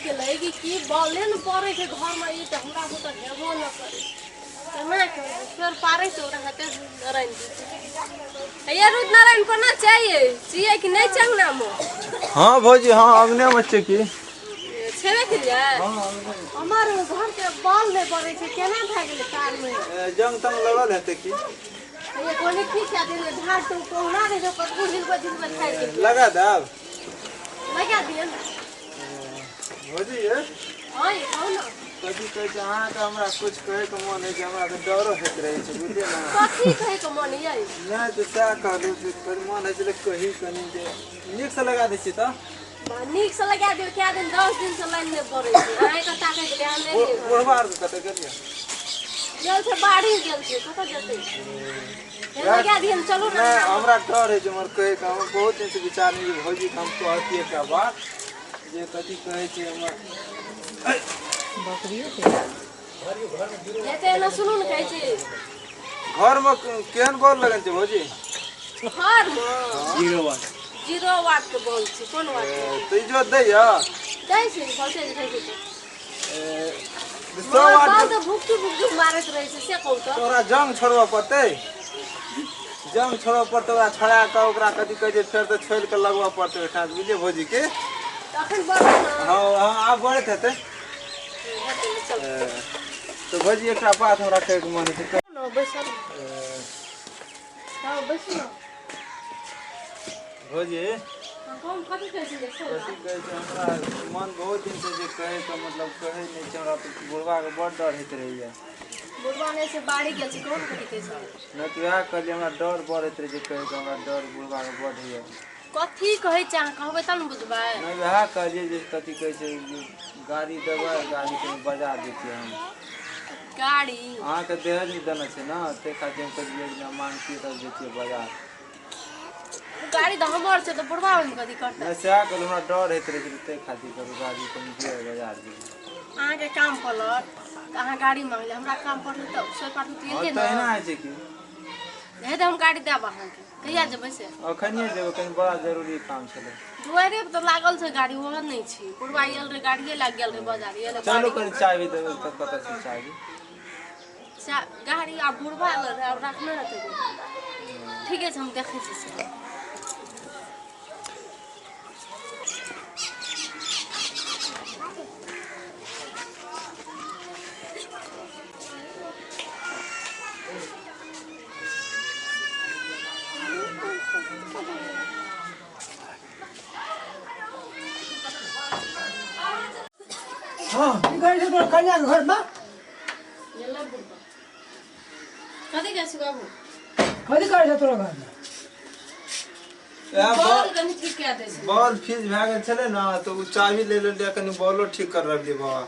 गेलै कि की बॉले ने पड़ै छै घरमे ई तऽ हमरा बुते हेबो नहि करै केना करबै फेर पारै छै ओकरा हेतै नारायण जी ये रुद नारायण कोना चाहिए छियै कि नहि छै अंगनामे हँ भौजी हँ अंगने मे छै की छेबे केलियै हमर घरके बॉल नहि पड़ै छै केना भए गेलै तारमे जंग तंग लगल हेतै की ये कोनी ठीक कए देने झाड़ तो कहुना रहै छै कतबो हिलबै झुलबै खाइ गेलै लगा देब लगा दिअ ने भौजी ये हँ ये कहू ने कथी कहै छै अहाँके हमरा कुछ कहैके मन होइ छै हमरा तऽ डरो होइत रहै छै बुझलियै ने कथी कहैके मन ये नहि तऽ सएह कहलहुँ जे कनि मन होइ छलै कही कनि जे नीकसँ लगा दै छियै तऽ नीकसँ लगा दियौ कए दिन 10 दिनसँ लाइन नहि पड़ै छै अहाँके ताकैके ध्यान नहि दियौ बुढ़बा आरके कतऽ गेलियै गेल छै बाड़ी गेल छै कतऽ जेतै हे लगा दियौ ने, चलू ने नहि हमरा डर होइ छै हमर कहैके हम बहुत दिनसँ विचार नहि जे भौजीके हम कहतियै एकटा बात जे कथी कहै छै हमर हेतै एना सुनू ने कहै छी घरमे केहन बॉल लगल छै भौजी घरमे 0 वाट के बॉल छै कोन वाट के तऽ इजोत दैया दै छै वोल्टेज रहै छै तऽ 100 वाट बॉल तऽ भुकचु भुकचु मारैत रहै छै से कहू तऽ ओकरा जंग छोड़बऽ पड़तै जंग छोड़बऽ पड़तै ओकरा छोड़ा कऽ ओकरा कथी कहै छै फेर तऽ छोड़ि कऽ लगबऽ पड़तै ओहिठाम बुझलियै भौजी के तखन बढ़त ने हँ हँ आब बढ़ैत हेतै हेतै ने, चलू तऽ भौजी एकटा बात हमरा कहैके मन होइ छै ने बैसल हँ बैसू ने भौजी हँ, कौन कथी कहै छियै कथी कहै छै हमरा मन बहुत दिनसँ जे कहैके मतलब कहै नहि छै हमरा तऽ बुढ़बाके बड़ डर होइत रहैया बुढ़बा नहि छै बाड़ी गेल छै कोन कथी कहै छै नहि तऽ वएह कहलियै हमरा डर बढ़ैत रहै छै कहैके हमरा डर बुढ़बाके बड़ होइया कथी कहै छै अहाँ कहबै तब ने बुझबै नहि वएह कहलियै जे कथी कहै छै जे गाड़ी देबै गाड़ी कनि बजा दैतियै हम गाड़ी अहाँके दहेज नहि देने छै ने ताहि खातिर हम कहलियै जे माँगतियै तब जैतियै बाजार गाड़ी तऽ हमर छै तऽ बुढ़बा ओहिमे कथी करतै नहि सएह कहलहुँ हमरा डर होइत रहै छै ताहि खातिर कहलहुँ गाड़ी कनि दिअ बाजार जेबै अहाँके काम पड़ल तऽ अहाँ गाड़ी मांगलियै हमरा काम पड़ल तऽ सोइ पाठ तऽ हँ एलियै तऽ ने एना होइ छै कि हे तऽ हम गाड़ी देब अहाँके कहिया जेबै से अखनिए जेबै कनि बड़ा जरूरी काम छलै दुआरे पर तऽ लागल छै गाड़ी ओहन नहि छै बुढ़बा आयल रहै गाड़िए लागि गेल रहै बाजार आयल चलू कनि चाभी देबै तऽ कतऽ छै चाभी गाड़ी आब बुढ़बा आयल रहै आब राखने रहतै ठीके छै हम देखै छी से हँ की करै छै तोरा कन्याके घरमे कथी कहै छी बाबू कथी करै छै तोरा घरमे इएह बॉल बॉल कनि ठीक कए दै छै बॉल फ्यूज भए गेल छलै ने तऽ ओ चाभी ले लेलियै कनि बॉलो ठीक कर रहलियै बाबा